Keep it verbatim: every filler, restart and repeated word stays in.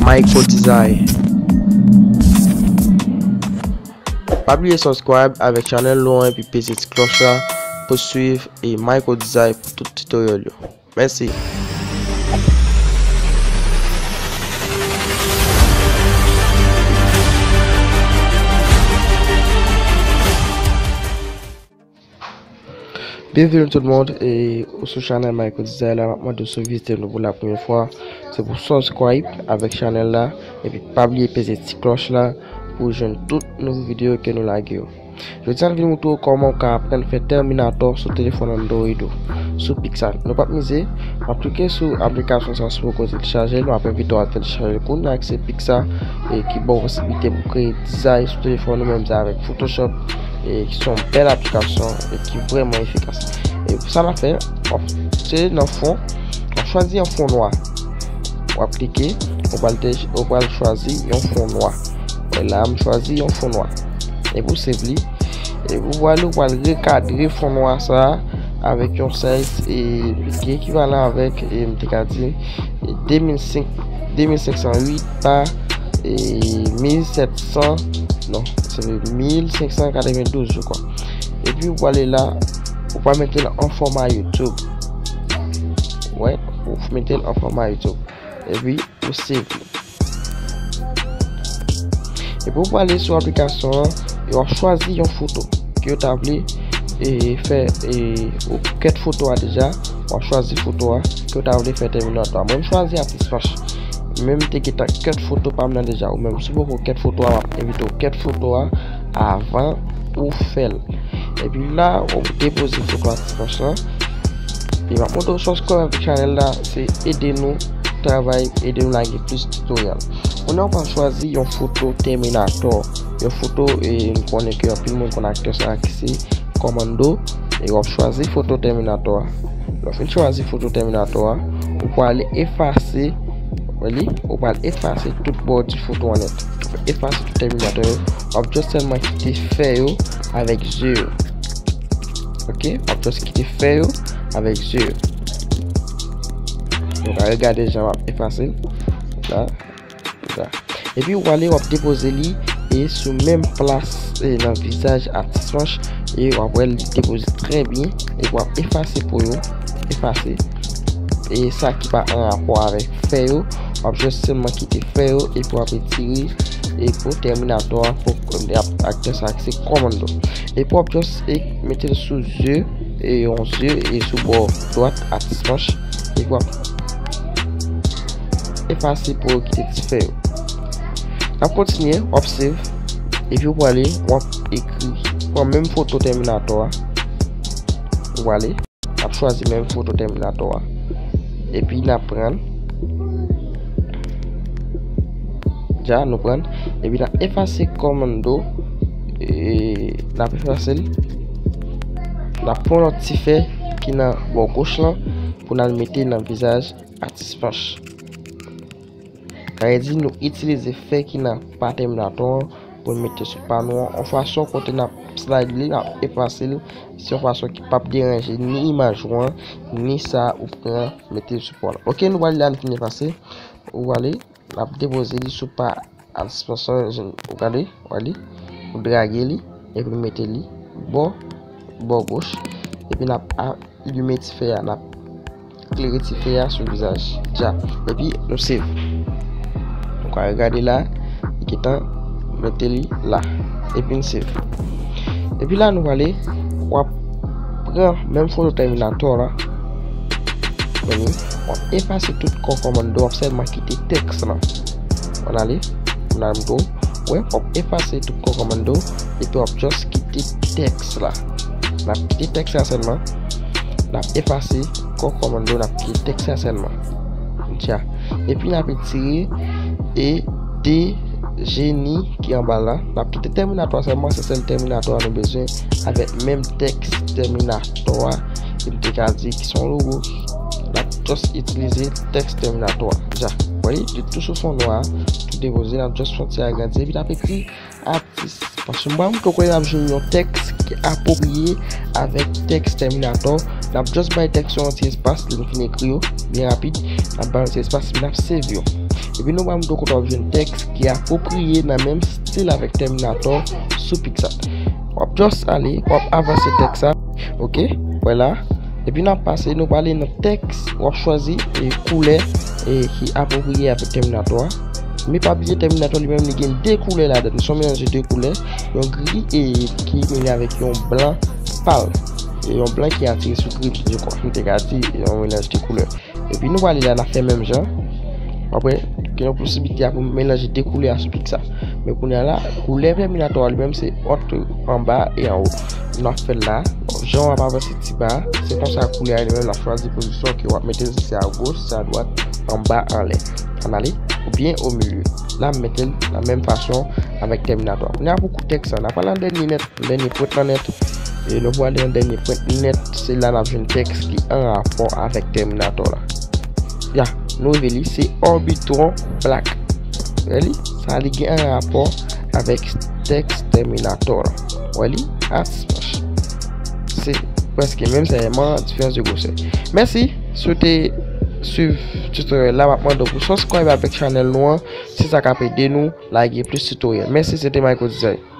Myco Design. Pa bliye subscribe avèk chanèl nou an epi peze ti klòch la pou swiv e Myco Design pou tout tutorial yo. Mèsi. Byenveni tout moun, e ou sou chanèl Myco Design la, m ap mande w si w vizite nou pou la premyè fwa, se pou subscribe avèk chanèl la, epi pa bliye peze ti klòch la pou w jwenn tout nouvo videyo ke nou lage yo. Jodi a, n vin montre w kòman w ka aprann fè Terminator sou telefòn Android ou, sou Pixar. Nou p ap mize, m ap klike sou aplikasyon sa, si w poko telechaje l, m ap envite w al telechaje l kounye a, ki se Pixar, e ki ba w posiblite pou kreye dizay sou telefòn ou menm, sa avèk Photoshop, e ki se yon bèl aplikasyon, e ki vrèman efikas. E pou sa n ap fè, w ap, se nan fon, w ap chwazi yon fon nwa. W ap klike, ou pral te, ou pral chwazi yon fon nwa. Wè la, m chwazi yon fon nwa. Epi w save li. Epi w pral, ou pral rekadre fon nwa sa a avèk yon size, e, ki ekivalan avèk, e, m te ka di, e, de mil senk, de mil senk san uit pa, e, mil sèt san, non, se mil senk san katrevendouz, je crois. Epi w prale la, ou pral mete l an fòma YouTube. Wè, ou mete l an fòma YouTube. Epi ou save li. Epi ou prale sou aplikasyon an, e w ap chwazi yon foto ke w ta vle, e, fè, e, ou kèt foto a deja, w ap chwazi foto a ke w ta vle fè Terminator a. Mwen, m chwazi Atis Panch. Mwen, m te gentan kèt foto pa m nan deja. Ou menm, si w poko kèt foto a, m ap envite w kèt foto a avan ou fè l. Epi la, w ap depoze foto Atis Panch lan. E m ap montre w subscribe avèk chanèl la, se ede nou travay, ede nou lage plis tutorial. Kounye a, w pral chwazi yon foto Terminator. Yon foto, e, nou konnen ke anpil moun konn aktè sa a ki se Commando. E w ap chwazi foto Terminator a. Lè w fin chwazi foto Terminator a, ou pral efase, wè li, ou pral efase tout bò di foto an nèt. Ou pral efase tout Terminator yo. W ap just sèlman kite fè yo avèk zye yo. Ok, w ap just kite fè yo avèk zye yo. Nou ka regade jan m ap efase l. La, la. Epi w ale, w ap depoze li e sou menm plas, e, nan vizaj Atis Panch, e w ap wè li depoze trè byen. Epi w ap efase po yo, efase. E sa ki pa an rapò avèk fè yo, w ap just sèlman kite fè yo, epi w ap retire, e po Terminator a, po, e, aktè sa a ki se Commando. Epi w ap just, e, mete l sou zye, e yon zye, e sou bò dwat Atis Panch, epi w ap efase po yo kite ti fè yo. N ap kontinye, w ap save, epi w prale, w ap ekri, pran menm foto Terminator a, ou prale. N ap chwazi menm foto Terminator a. Epi n ap pran. Dja, nou pran. Epi n ap efase Commando. E n ap efase l. N ap pran lòt ti fè ki nan bò goch lan pou n al mete nan vizaj Atis Panch. Sa vle di nou itilize fè ki nan pa Terminator an pou n mete sou pa nou an, yon fason kote n ap slide li, n ap efase l, se yon fason ki p ap deranje ni imaj ou an, ni sa ou pran mete sou pa w la. Ok, nou prale la, nou fin efase. Ou prale, n ap depoze li sou pa Atis Panch lan, ou gade, ou prale, ou drage li, epi nou mete li bò, bò goch, epi n ap a, limen ti fè a, n ap klere ti fè a sou vizaj. Dja. Epi nou save. Nou ka regade la, li gentan mete li la. Epi n save. Epi la nou prale, w ap pran menm foto Terminator la. Meni, w ap efase tout kò Commando, w ap sèlman kite tèks lan. Ann ale, ann ale m tou. Wè, w ap efase tout kò Commando, epi w ap just kite tèks la. N ap kite tèks la sèlman. N ap efase kò Commando, n ap kite tèks la sèlman. Dja. Epi n ap retire e de jeni ki anba la. N ap kite Terminator sèlman, se sèl Terminator nou bezwen avèk menm tèks Terminator a. E m te ka di ki se yon logo. N ap just itilize tèks Terminator a. Dja. Ou wè, li tou sou fon nwa, tou depoze, n ap just fè yon ti agrandi, epi n ap ekri Atis. Paske m pa montre w kote n ap jwenn yon tèks ki apwopriye avèk tèks Terminator. N ap just bay tèks yo yon ti espas, lè n fin ekri yo, byen rapid, n ap bay yon ti espas, epi n ap save yo. Epi nou pral montre w kote w ap jwenn tèks ki apwopriye nan menm stil avèk Terminator sou PicsArt. W ap just ale, w ap avanse tèks sa. Ok, wè la. Epi n ap pase, nou prale nan tèks, w ap chwazi e koulè e ki apwopriye avèk Terminator a. Men pa bliye Terminator li menm li gen de koulè ladan. Se yon melanje de koulè, yon gri e ki mele avèk yon blan pal. E yon blan ki atire sou gri, je kwa. M te ka di yon melanje de koulè. Epi nou prale la, n ap fè menm jan. Apre, gen yon posiblite a pou melanje de koulè a sou PicsArt. Men kounye a la, koulè Terminator a li menm se ant anba e anwo. Nou ap fè l la. Jan w ap avanse ti ba, se konsa koulè a li menm l ap chwazi pozisyon ke w ap mete l, si se a goch, si se a dwat, anba, anlè. Ann ale, oubyen o milye. La, m mete l nan menm fason avèk Terminator. Kounye a pou kou tèks la, n ap pale nan dènye nèt, dènye pwent lan nèt. E nou prale nan dènye pwent nèt, se la n ap jwenn tèks ki an rapò avèk Terminator la. Ya, nou rive li, se Orbitron Black. Wè li, sa li gen an rapò avèk tèks Terminator la. Wè li, aspach. Se prèske menm, sèlman diferans de gwosè. Mèsi, si w te swiv tutorial la, m ap mande w pou subscribe avèk chanèl nou an, se sa k ap ede nou lage plis tutorial. Mèsi, se te Michael Design.